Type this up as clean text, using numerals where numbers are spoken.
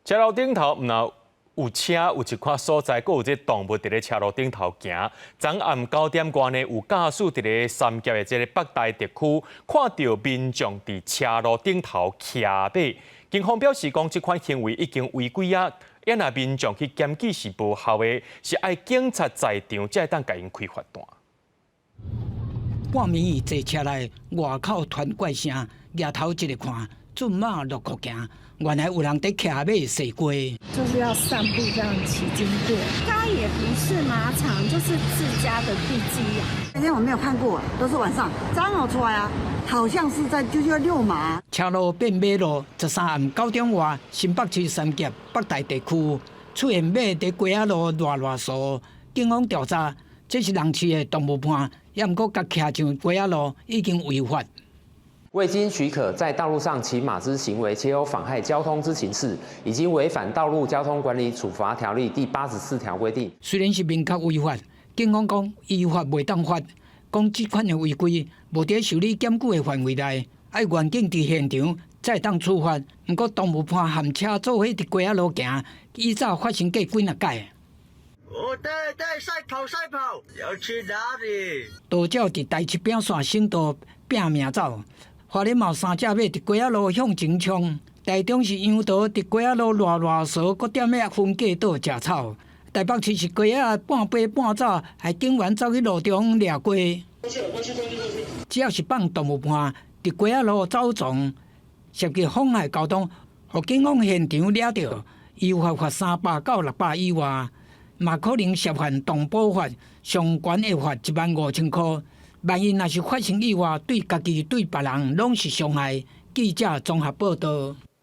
車路頂頭毋但有車，有一寡所在，閣有這動物佇咧車路頂頭行。昨暗9點外呢，有駕駛佇咧三峽的這个北大特區，看著民眾佇車路頂頭騎馬。警方表示講，這款行為已經違規啊！若民眾去檢舉是無效的，是愛警察在場才會當共𪜶開罰單。半暝伊坐車來，外口傳怪聲，蜈頭一个看，駿馬落國行，原來有人佇騎馬踅街。就是要散步這樣騎經過，它也不是馬場，就是自家的地基呀。白天我沒有看過，都是晚上，剛好出來啊，好像是在就是要遛馬。車路變馬路，13暗9點外，新北市三峽北大地區出現馬佇街仔路亂亂踅，警方調查，這是人飼的動物伴，也毋過共騎上街仔路已經違法。未經許可在道路上騎馬之行為，且有妨害交通之情事，已經違反《道路交通管理處罰條例》第84條規定。雖然是明確違法，警方講依法袂當罰，講這款的違規無佇受理檢舉的範圍內，愛員警佇現場才會當處罰。毋過動物伴和車做伙佇街仔路行，以早發生過幾若擺。哦，對對，賽跑賽跑，要去哪裡？多鳥佇台七餅線省道拚命走。花蓮嘛有三隻馬佇街仔路向前衝，台中是羊駝佇街仔路亂亂踅，閣踮咧分隔島食草。台北市是雞仔半飛半走，害警員走去路中掠過。只要是放動物伴佇街仔路走傱，涉及妨害交通，予警方現場掠著，依法罰300到600以外，嘛可能涉犯動保法，上懸會罰15,000箍。萬一若是發生意外，對家己對別人攏是傷害。記者綜合報導。